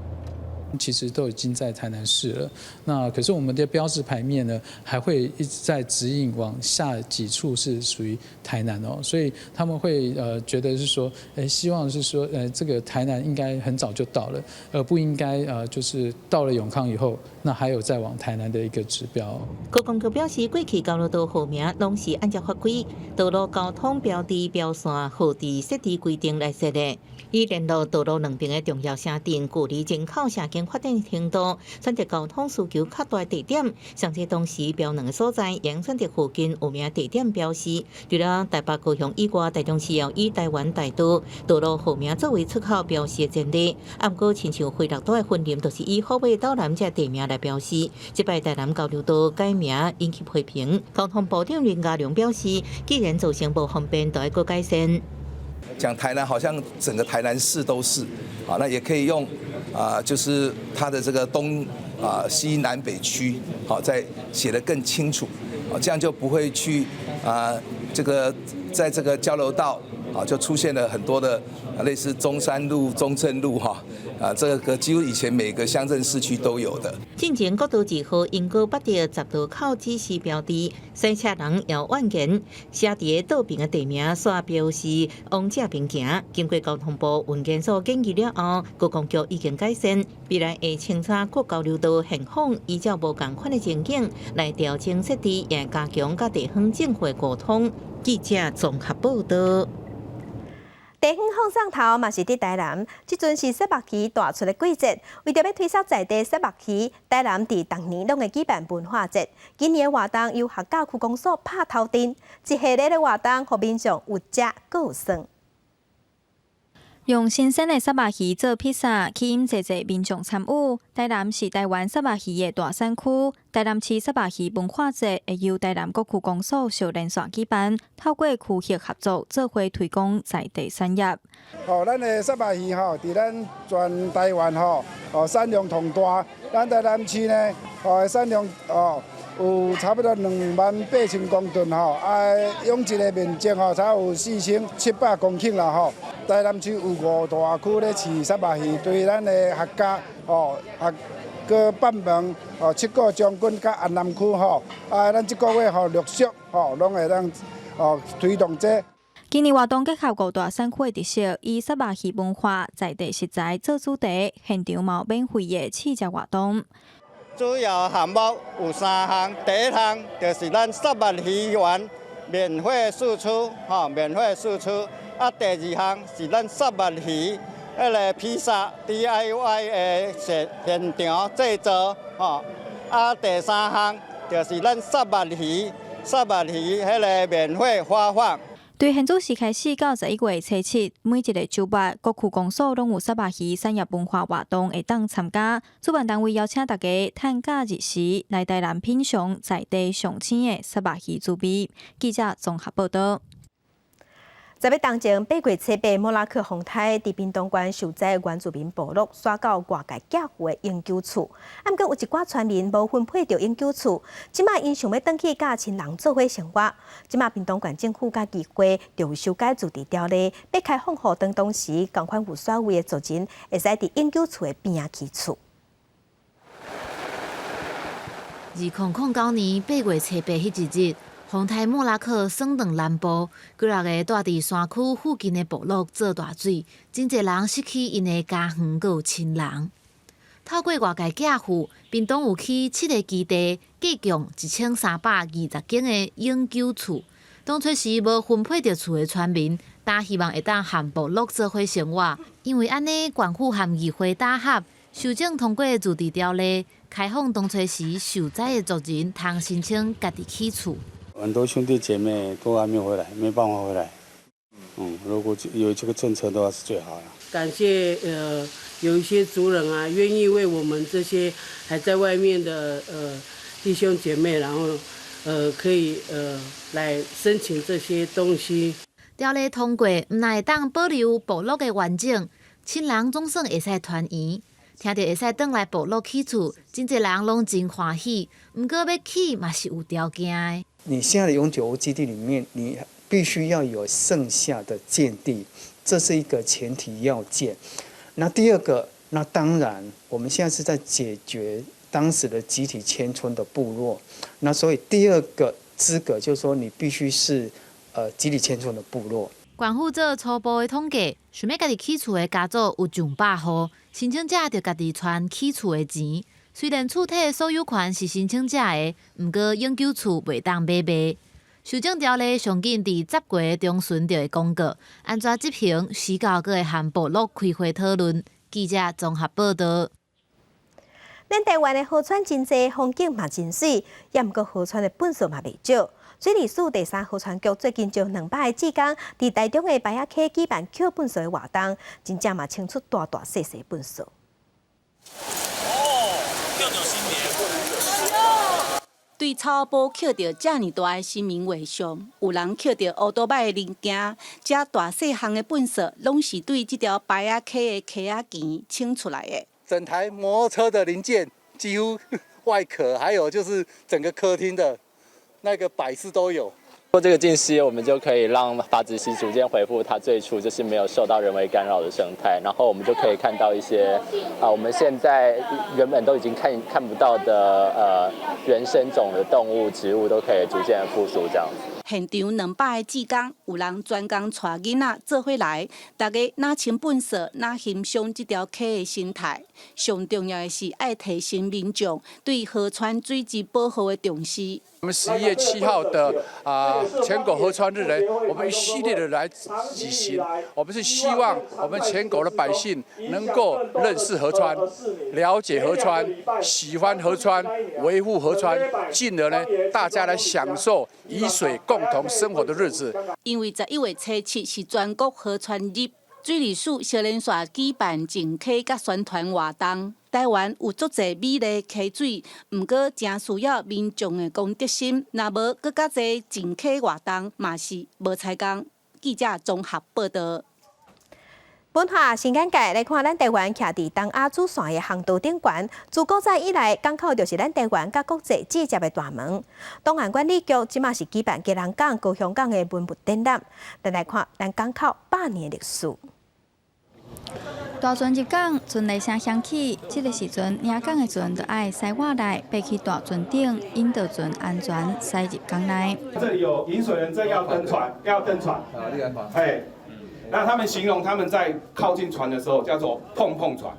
其實都已經在台南市了，那可是我們的標示牌面呢，還會一直在指引往下幾處是屬於台南哦，所以他們會覺得是說，希望是說，這個台南應該很早就到了，而不應該就是到了永康以後，那還有再往台南的一個指標。
高公局表示，過去交流道號名攏是按照法規、道路交通標誌標線號誌設置規定來設的，以連絡道路兩邊的重要城鎮，距離人口社經發展程度，選擇交通需求較大地點，上濟當時標兩个所在，應選擇附近有名地點標示。除了台北、高雄以外，台中市要以台灣大道道路號名作為出口標示的前提。啊，毋過親像回樂島的分林，就是以虎尾斗南這地名來標示。這擺台南交流道改名引起批評。交通部長林佳龍表示，既然造成無方便，就愛閣改善。
講台南好像整個台南市都是，啊，那也可以用啊，就是它的這個東啊西南北區，好，再寫得更清楚，啊，這樣就不會去啊，這個在這個交流道啊，就出現了很多的類似中山路、中正路哈，啊，這個幾乎以前每個鄉鎮市區都有的。
進前國道2號鶯歌北的十道口指示標誌，駛車人也怨言，寫佇道邊的地名煞標示王者平行。經過交通部運建所建議了後，高公局已經改善，未來會清查各交流道現況，依照無仝款的情景來調整設置，也加強佮地方政府的溝通。記者綜合報導。
地方放送頭嘛是佇台南，這陣是虱目魚大出的季節，為著欲推銷在地虱目魚，台南佇逐年攏會舉辦文化節。今年的活動由學甲區公所拍頭陣，一系列的活動，予民眾有食閣有耍。
用新鮮的虱目魚做披薩，吸引濟濟民眾參與。台南是台灣虱目魚的大產區，台南市虱目魚文化節會由台南各區公所相連線舉辦，透過區域合作，做伙推廣在地產業。
吼，咱的虱目魚吼，佇咱全台灣吼，哦產量上大。咱台南市呢，哦產量哦有差不多28,000公噸吼，啊養殖的面積吼，才有4700公頃啦吼。台南市有五大區咧飼虱目魚，對咱的客家吼、客閣北門、哦七股將軍佮安南區吼，啊，咱這個月吼陸續吼攏會當哦推動這。
今年活動結合五大產區的特色，以虱目魚文化、在地食材做主題，現場嘛有免費的試食活動。
主要項目有三項，第一項就是咱虱目魚丸免費試吃，吼，免費試吃。啊，第二項是咱虱目魚彼个披薩 DIY 的現現場製作，吼。啊，第三項就是咱虱目魚，虱目魚彼个免費發放。
對現主時開始到11月初7，每一个週末，各區公所攏有虱目魚產業文化活動會當參加。主辦單位邀請大家趁假日時來台南品嚐在地上鮮的虱目魚滋味。記者綜合報導。
十一當前8月七日，莫拉克風颱佇屏東縣受災原住民部落，徙到外界寄付的永久厝。啊，毋過有一寡村民無分配著永久厝，這馬𪜶想欲轉去佮親人做伙生活。這馬屏東縣政府佮議會就修改自治條例，欲開放予當當時仝款有所謂的族人，會使佇永久厝的邊仔起厝。
2009年8月七日彼一日，風颱莫拉克掃斷南部，幾若个蹛佇山區附近的部落做大水，真濟人失去𪜶的家園，閣有親人。透過外界寄付，屏東有起七个基地，計共1320間的永久厝。當初時無分配著厝的村民，焦希望會當和部落做伙生活，因為按呢，縣府和議會打合，修正通過自治條例，開放當初時受災的族人通申請家己起厝。
很多兄弟姐妹都還沒有回來，沒辦法回來。如果有這個政策的話是最好的。
感謝有一些族人啊，願意為我們這些還在外面的弟兄姐妹，然後可以來申請這些東西。
條例通過，毋但會當保留部落的完整，親人總算會使團圓。聽著會使轉來部落起厝，真濟人攏真歡喜。毋過欲起嘛是有條件的。
你現在的永久屋基地裡面，你必須要有剩下的建地，這是一個前提要件。那第二個，那當然我們現在是在解決當時的集體遷村的部落，那所以第二個資格就是說你必須是集體遷村的部落。
縣府做初步的統計，想欲家己起厝的家族有上百戶，申請者著家己揣起厝的錢。雖然厝體所有權是申請者的，毋過永久厝袂當買賣。修正條例上緊佇10月中旬就會公告，按怎執行，時到閣會和部落開會討論。記者綜合報導。
咱台灣的河川真濟，風景嘛真媠，也毋過河川的糞埽嘛袂少。水利署第三河川局最近將200个志工佇台中的排仔溪舉辦抾糞埽的活動，真正嘛清出大大細細糞埽。
哦，抾著新年。對草仔埔抾著遮爾大的神明畫像，有人抾著烏多擺的零件，遮大細項的糞埽，攏是對這條排仔溪的溪仔墘清出來的。
整台摩托車的零件，幾乎外殼，還有就是整個客廳的那個擺飾都有。
做這個淨溪，我們就可以讓筏子溪逐漸恢復它最初就是沒有受到人為干擾的生態，然後我們就可以看到一些啊，我們現在原本都已經看不到的原生種的動物、植物都可以逐漸復甦這樣子。
現場200个志工，有人專工帶囡仔做伙來，大家若清糞埽，若欣賞這條溪的生態。上重要的是愛提升民眾對河川水質保護的重視。
我們11月7號的全國河川日呢，我們一系列的來舉行，我們是希望我們全國的百姓能夠認識河川、了解河川、喜歡河川、維護河川，進而呢大家來享受與水共同生活的日子。
因為11月七是全國河川日，水利署小連續舉辦淨溪佮宣傳活動。台灣有足濟美麗溪水，毋過誠需要民眾的公德心。若無閣較濟淨溪活動，嘛是無彩工。記者綜合報導。
文化新眼界來看，咱台灣徛佇東亞主線的航道頂懸，自古早以來，港口就是咱台灣佮國際接的大門。東岸管理局這馬是舉辦基隆港、高雄港的文物展覽，咱來看咱港口百年歷史。
大船入港，船螺聲響起，這个時陣，領港的船就愛駛外來，爬去大船頂，引導船安全駛入港內。
這裡有引水人正要登船，要登船。嘿，那他們形容他們在靠近船的時候叫做碰碰船。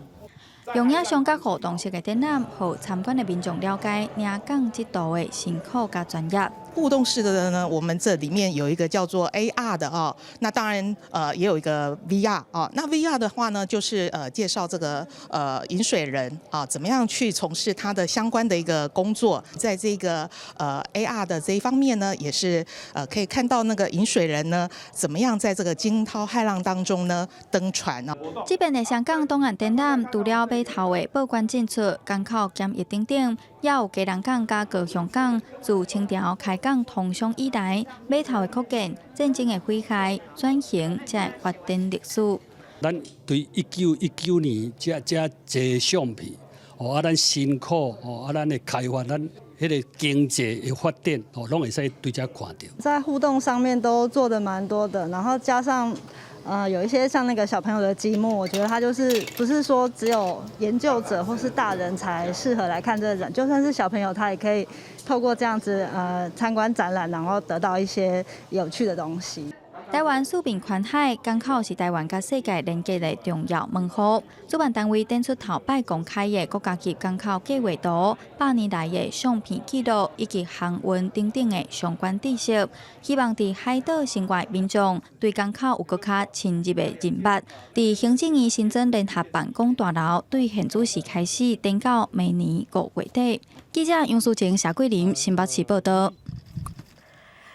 用影像佮互動式的展覽，予參觀的民眾了解領港這道的辛苦佮專業。
互動式的呢，我們這裡面有一個叫做 AR 的哦，那當然也有一個 VR 哦。那 VR 的話呢，就是介紹這個引水人啊，怎麼樣去從事他的相關的一個工作，在這個AR 的這一方面呢，也是可以看到那個引水人呢，怎麼樣在這個驚濤駭浪當中呢登船哦。
這邊的香港檔案展覽，除了碼頭的報關進出、港口檢疫等等，也有基隆港佮高雄港自清朝開港通商以來，碼頭的擴建、戰爭的毀害、轉型，這發展歷史。
咱對1919年這這濟相片，哦啊，咱辛苦哦啊，咱的開發，咱彼个經濟的發展，哦，攏會使對這看著。
在互動上面都做得蠻多的，然後加上，有一些像那個小朋友的積木，我覺得他就是不是說只有研究者或是大人才適合來看這個展，就算是小朋友，他也可以透過這樣子參觀展覽，然後得到一些有趣的東西。
台灣四面環海，港口是台灣佮世界連結的重要門戶。主辦單位展出頭擺公開的國家級港口計劃圖、100年來的相片記錄以及航運等等的相關知識，希望佇海島生活的民眾對港口有閣較深入的認捌。佇行政院新莊聯合辦公大樓，對現主時開始，展到明年5月底。記者楊淑晴、謝桂林新北市報道。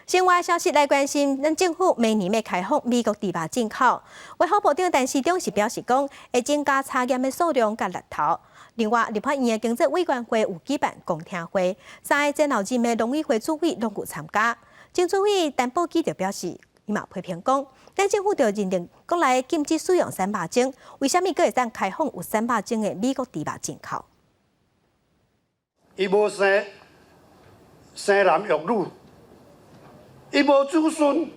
新聞消息來關心，咱政府明年欲開放美國豬肉進口。衛福部長陳時中是表示講，會增加查驗的數量佮力頭。另外，立法院的經濟委員會有舉辦公聽會，三个前後任的農委會主委攏有參加。前主委陳寶基就表示，伊嘛批評講，咱政府就認定國內禁止使用瘦肉精，為啥物閣會當開放有瘦肉精的美國豬肉進口？
伊無生生男育女。伊無子孫。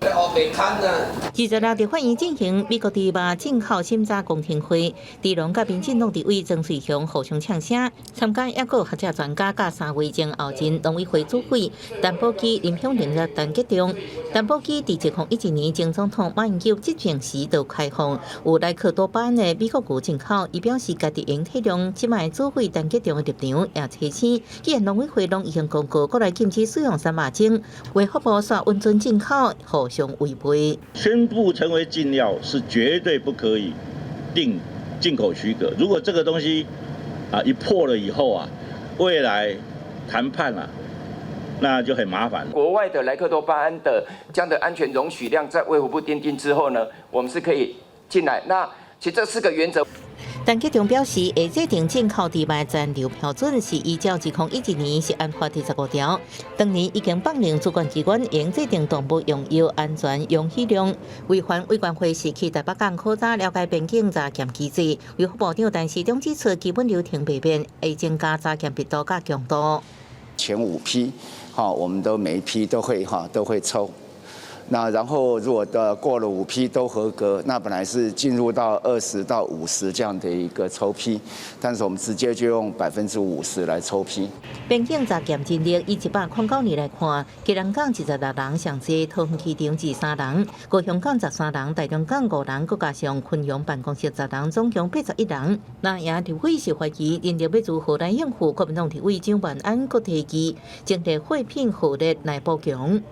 26立法院進行美國豬肉進口審查公聽會，豬農佮民進黨立委曾瑞雄互相嗆聲，參加抑閣有學者專家佮三位前後任農委會主委陳寶基、林香伶佮陳吉仲。陳寶基佇2011年前總統馬英九執政時就開放有萊克多巴胺的美國牛進口，伊表示家己會體諒這擺主委陳吉仲的立場，也提醒，既然農委會攏已經公告，閣來禁止使用瘦肉精，衛福部煞允准進口，互相違背。
宣布成為禁藥是絕對不可以定進口許可。如果這個東西啊一破了以後啊，未來談判啊，那就很麻煩。
國外的萊克多巴胺的這樣的安全容許量在衛福部訂定之後呢，我們是可以進來。那其實這四個原則。
陳吉仲表示，會制定進口豬肉殘留標準是依照2011年食安法第15條，當年已經放令主管機關應制定動物用藥安全容許量。衛環委員會是去台北港考察了解邊境查驗機制，衛福部長陳時中指出，基本流程袂變，會增加查驗密度佮強度。
前五批，哈，我們都每一批都會哈都會抽。那然後如果的過了五批都合格，那本來是進入到20到50這樣的一個抽批，但是我們直接就用50%來抽批。
邊境查驗人力以109年來看，基隆港26人，上濟桃園機場23人，高雄港13人，台中港5人，閣加上昆陽辦公室10人，總共81人。那也立委是懷疑人力欲如何來應付，國民黨立委蔣萬安閣提議，增設貨品火力來補強。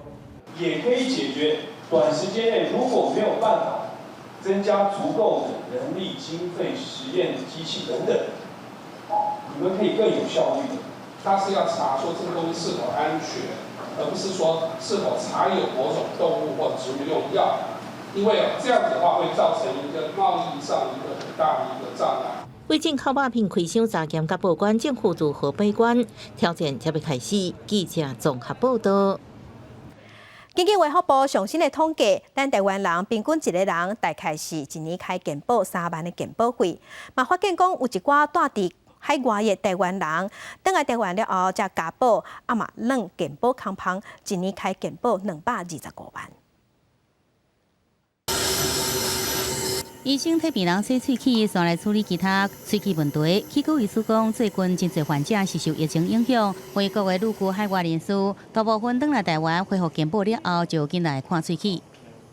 也可以解決短時間內如果沒有辦法增加足夠的人力、經費、實驗機器等等，你們可以更有效率的。他是要查說這個東西是否安全，而不是說是否藏有某種動物或植物用藥，因為這樣子的話會造成一個貿易上一個很大的一個障礙。
為進口肉品開箱查驗佮報關，政府如何把關？挑戰才欲開始。記者綜合報道。
根據衛福部上新的統計，咱台灣人平均一個人大概是一年開健保3萬的健保費。嘛發現講有一寡蹛佇海外的台灣人，轉來台灣了後，才加保，啊嘛攏健保空縫，一年開健保225萬。
醫生替病人洗喙齒，紲來處理其他喙齒問題。齒科醫師講，最近真濟患者是受疫情影響，回國的旅居海外人士，大部分轉來台灣恢復健保了後，就緊來看喙齒。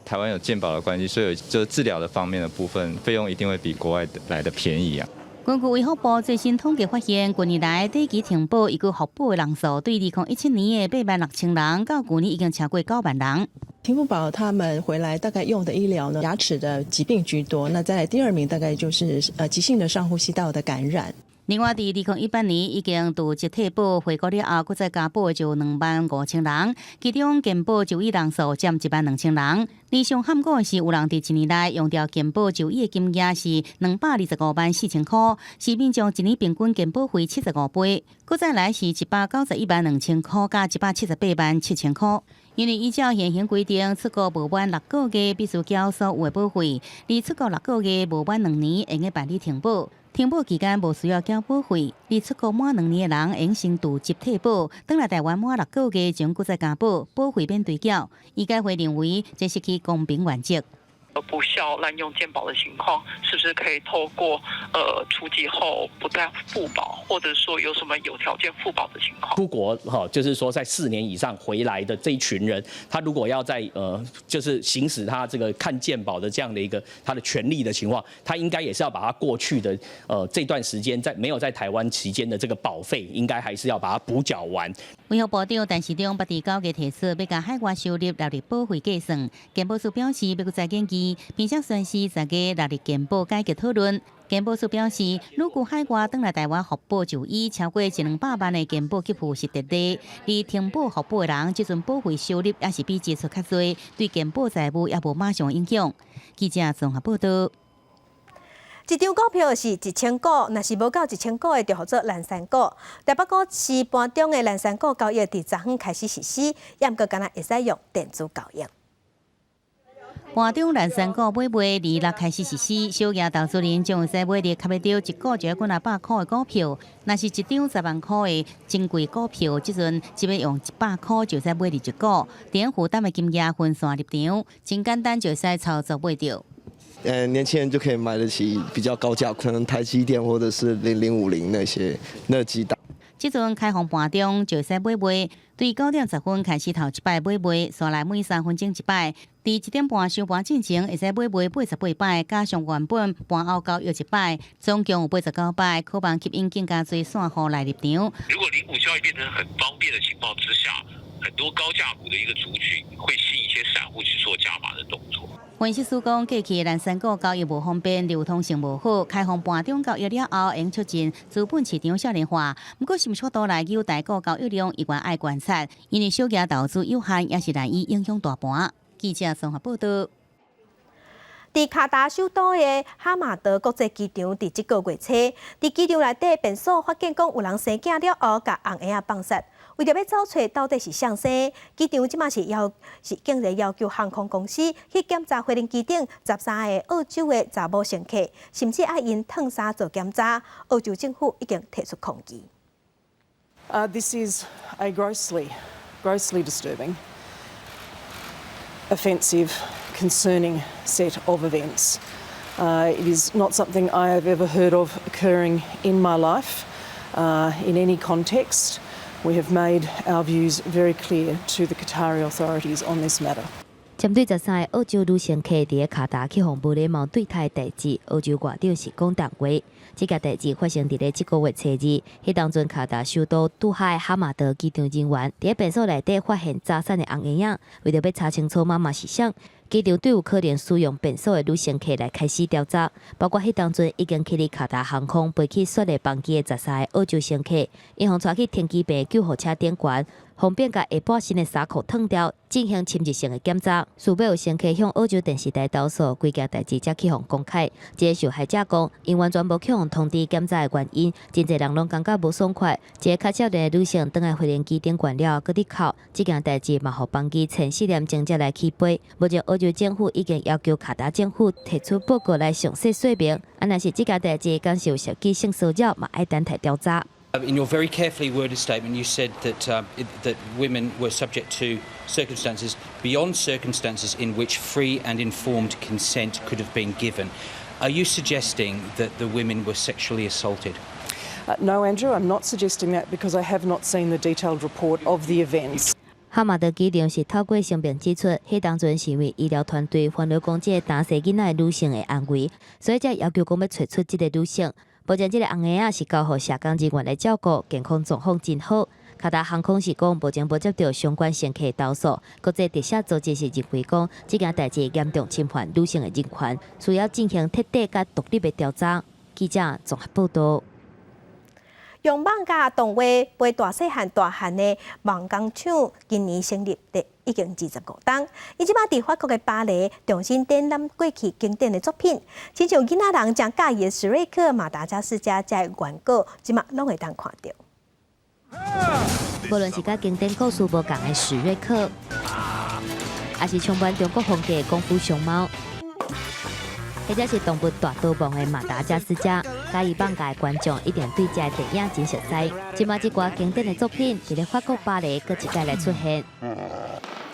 台灣有健保的關係，所以就治療的方面的部分費用一定會比國外來的便宜啊。
根據衛福部最新統計發現，近年來短期停保以及復保的人數，對2017年的86,000人，到舊年已經超過9萬人。
停復保他們回來大概用的醫療呢，牙齒的疾病居多。那再來第二名大概就是急性的上呼吸道的感染。
另外，佇2018年已經拄集體保回國了後，閣再加保就25,000人，其中健保就醫人數佔1萬2千人。而上罕見的是，有人佇一年內用著健保就醫的金額是225萬4千箍，是民眾一年平均健保費75倍。閣再來是191萬2千箍，佮178萬7千箍。因為依照現行規定，出國無滿6個月必須繳所有的保費，而出國六個月無滿2年，會用辦理停保。停保期間無需要繳保費，而出國滿兩年的人會先拄集體保，轉來台灣滿六個月將閣再加保，保費免追繳。醫改會認為這失去公平原則。
不肖濫用健保的情況，是不是可以透過除籍後不再復保，或者說有什麼有條件復保的情況？
出國哈，就是說在4年以上回來的這一群人，他如果要在就是行使他這個看健保的這樣的一個他的權利的情況，他應該也是要把他過去的這段時間在沒有在台灣期間的這個保費，應該還是要把它補繳完。
衛福部長陳時中捌佇9月提出，欲共海外收入納入保費計算。健保署表示，欲閣再研究，並且宣示10月納入健保改革討論。健保署表示，旅居海外轉來台灣復保就醫超過一兩百萬的健保給付是特例，而停保復保的人，這陣保費收入也是比支出較濟，對健保財務也無馬上影響。記者綜合報道。
一張股票是1000股，若是無夠一千股的，就號做零散股。台北股市盤中的零散股交易，佇昨昏開始實施，猶閣干焦會使用電子交易。
盤中零散股買賣，二六開始實施，小額投資人將會使買入較欲著一股就欲幾若百箍的股票。若是一張10萬箍的珍貴股票，這陣只欲用100箍就使買入一股，點負擔的金額分散入場，真簡單就會使操作買著。
年輕人就可以買得起比較高價，可能台積電或者是0050那些那幾檔。
這陣開放盤中就使買賣，對9點10分開始頭一擺買賣，紲來每3分鐘一擺。佇1點半收盤進前，會使買賣88擺，加上原本盤後交易一擺，總共有89擺，可望吸引更加濟散戶來入場。
如果零股交易變成很方便的情況之下，很多高價股的一個族群會吸引一些散戶去做加碼的動作。
分析師講，過去零散股交易無方便，流通性無好，開放盤中交易了後，會促進資本市場少年化。毋過，是毋是有法度來扭台股交易量，依然愛觀察，因為小額投資有限，也是難以影響大盤。記者綜合報道。
佇卡達首都的哈馬德國際機場，佇這個月初，佇機場內底便所發現講有人生囝了後，共紅嬰仔放殺。為著欲找揣到底是誰生，機場這馬是要是竟然要求航空公司去檢查飛行機頂13個澳洲的查某乘客，甚至愛𪜶脫衫做檢查。澳洲政府已經提出抗議。
This is a grossly, grossly disturbing, offensive, concerning set of events. It is not something I have ever heard of occurring in my life, in any context. We have made our views very clear to the Qatari authorities on this matter.
針對13個澳洲女乘客佇卡達去予無禮貌對待的代誌，澳洲外長是講重話。這件代誌發生佇咧這個月初二，彼當陣卡達首都杜哈的哈馬德機場人員佇便所內底發現早產的紅嬰仔，為著欲查清楚媽媽是誰，機場對有可能使用便所的女乘客來開始調查，包括彼當陣已經起佇卡達航空飛去雪梨班機的13個澳洲乘客，𪜶予帶去停機坪救護車頂懸，方便共下半身的衫褲脫掉，進行侵入性的檢查。事尾有乘客向澳洲電視台投訴，規件代誌才去予公開。這个受害者講，𪜶完全無去予通知檢查的原因，真濟人攏感覺無爽快。一个較少年的女性轉來飛行機頂懸了後，閣佇哭。這件代誌嘛，予班機前4點鐘才來起飛。目前澳洲政府已經要求卡達政府提出報告來詳細說明。啊，若是這件代誌敢是有涉及性騷擾，嘛愛等待調查。
In your very carefully worded statement, you said that women were subject to
Circumstances beyond circumstances in which free and informed consent could have been given. Are you suggesting that the women were sexually assaulted?
No, Andrew, I'm not suggesting that because I have not seen the detailed report of the events.
哈馬德機場是透過聲明指出，彼當陣是因為醫療團隊煩惱講這个單生囡仔的女性的安危，所以才要求講欲揣出這个女性。目前這个紅嬰仔是交予社工人員來照顧，健康狀況真好。卡達航空是講目前無接著相關乘客投訴，國際特赦組織是認為講這件代誌嚴重侵犯女性的人權，需要進行徹底佮獨立的調查。記者綜合報導。
用漫畫動畫陪大細漢大漢的夢工廠，今年成立的已經25冬。伊這擺佇法國的巴黎重新展覽過去經典的作品，親像囡仔人誠佮意的史瑞克、馬達加斯加這元古，這馬攏會當看著。
無論是佮經典故事無仝的史瑞克，抑是充滿中國風格的功夫熊貓，或者是動物大逃亡的馬達加斯加，佮意漫畫的觀眾一定對這个電影真熟悉。這馬這寡經典的作品，佇咧法國巴黎閣一擺來出現。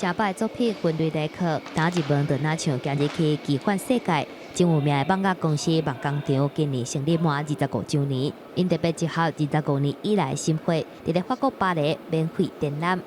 誠百的作品分類來看，打入門就若像行入去奇幻世界。真有名的漫畫公司夢工廠今年成立滿25週年，𪜶特別集合25年以來心血，佇咧法國巴黎免費展覽。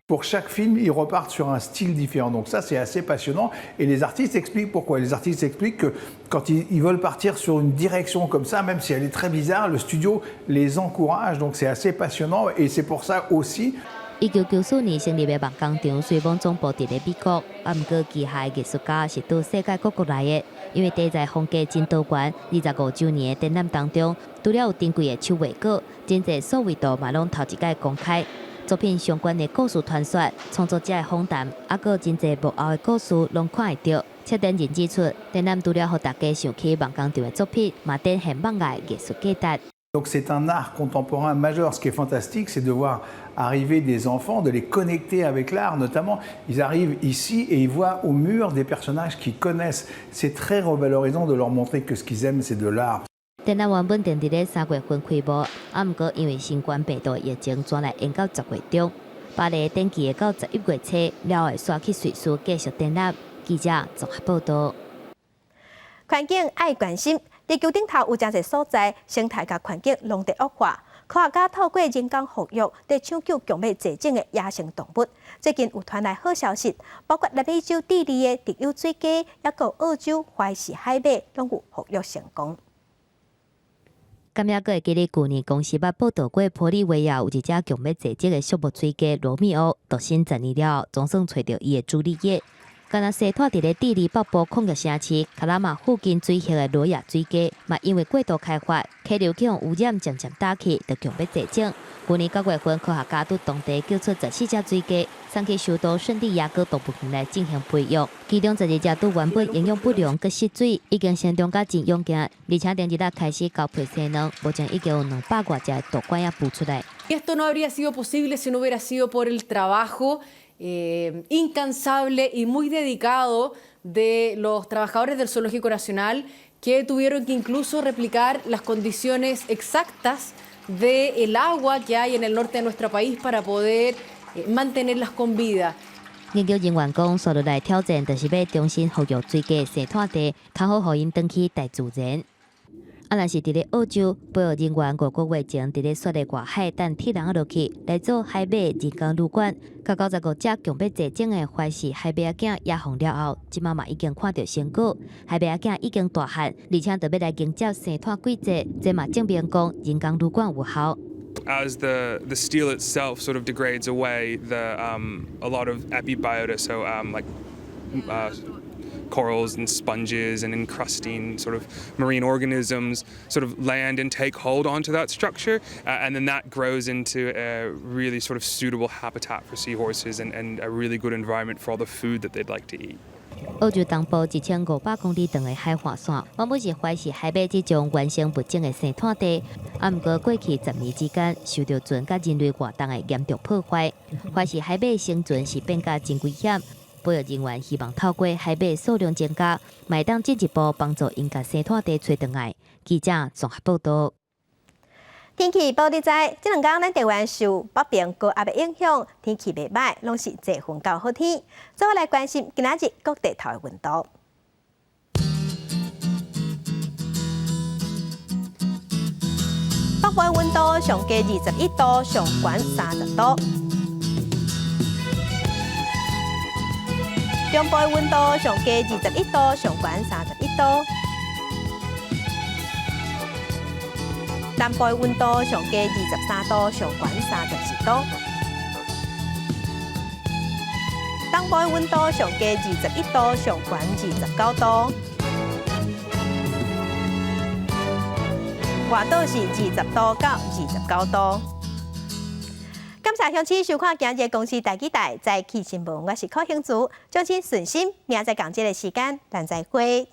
Pour chaque film, ils repartent sur un style différent. Donc ça, c'est assez passionnant. Et les artistes expliquent pourquoi. Les artistes expliquent que quand ils veulent partir sur une direction comme ça, même si elle est très bizarre, le studio les encourage. Donc c'est assez passionnant. Et c'est pour ça aussi.
1994年成立的夢工廠，雖罔總部佇咧美國，啊，毋過旗下的藝術家是佇世界各國來的。因為題材風格真多元，25週年的展覽當中，除了有珍貴的手畫稿，真濟數位圖嘛攏頭一擺公開。作品相關的故事傳說、創作者的訪談，猶閣真濟幕後的故事，攏看會著。策展人指出，展覽除了予大家想起夢工廠的作品，嘛展現漫畫的藝術價值。
Donc c'est un art contemporain majeur. Ce qui est fantastique, c'est de voir arriver des enfants, de les connecter avec l'art. Notamment, ils arrivent ici et ils voient au mur des personnages qu'ils connaissent. C'est très revalorisant de leur montrer que ce qu'ils aiment, c'est de l'art.
展覽原本定佇咧3月份開幕，啊，毋過因為新冠病毒疫情，轉來延到10月中。巴黎展期會到11月初，了後會徙去瑞士繼續展覽。記者綜合報導。
環境愛關心，地球頂頭有誠濟所在，生態佮環境攏佇惡化。科學家透過人工復育，佇搶救強欲絕種的野生動物。最近有傳來好消息，包括南美洲智利的特有水雞，抑閣澳洲懷氏海馬，攏有復育成功。
敢猶閣會記得舊年公視捌報導過，玻利維亞有一隻強欲絕種的畜牧水雞羅密歐，獨身10年了後，總算揣著伊的朱麗葉。敢若生湠佇咧智利北部礦業城市卡拉馬附近水域的羅亞水雞，嘛因為過度開發，溪流去予污染，漸漸焦去，就強欲絕種。去年9月份，科學家佇當地救出14隻水雞，送去首都聖地亞哥動物園來進行培育。其中12隻拄原本營養不良，閣失水，已經成長甲真勇健，而且頂日仔開始交配生卵，目前已經有200外隻大管仔孵出來。
Esto no habría sido posible si no hubiera sido por el trabajo incansable y muy dedicado de los trabajadores del Zoológico Nacional, que tuvieron que incluso replicar las condiciones exactas del agua que hay en el norte de nuestro país para poder mantenerlas con vida.
研究人員講，紲落來挑戰就是欲重新復育水雞生湠地，較好予𪜶轉去大自然。啊，若是佇咧澳洲，保育人員5個月前佇咧雪的外海等鐵籠落去來做海馬人工旅館，共95隻強欲絕種的懷氏海馬仔囝野放了後，這馬嘛已經看著成果。海馬仔囝已經大漢，而且著欲來迎接生湠季節，這嘛證明講人工旅館有效。
As the steel itself sort of degrades away, a lot of epibiota, so like corals and sponges and encrusting sort of marine organisms sort of land and take hold onto that structure, and then that grows into a really sort of suitable habitat for seahorses and a really good environment for all the food that they'd like to eat.
澳洲東部1500公里長的海岸線，原本是懷氏海馬這種原生物種的生湠地，啊，毋過過去10年之間，受著船佮人類活動的嚴重破壞，懷氏海馬生存是變甲真危險。保育人員希望透過海馬數量增加，嘛會當進一步幫助𪜶共生湠地揣轉來。記者綜合報導。
天氣報你知，這兩工咱台灣受北邊高壓的影響，天氣袂䆀，攏是濟雲到好天。做伙來關心今仔日各地頭的溫度。北部溫度上低21度，上懸30度。中部溫度上低21度，上懸31度。南部溫度上低23度，上懸34度。東部溫度上低21度，上懸29度。外島是20度到29度。感謝鄉親收看今日公視台語台早起新聞，我是柯興祖，祝請順心，明仔載仝這个時間，咱再會。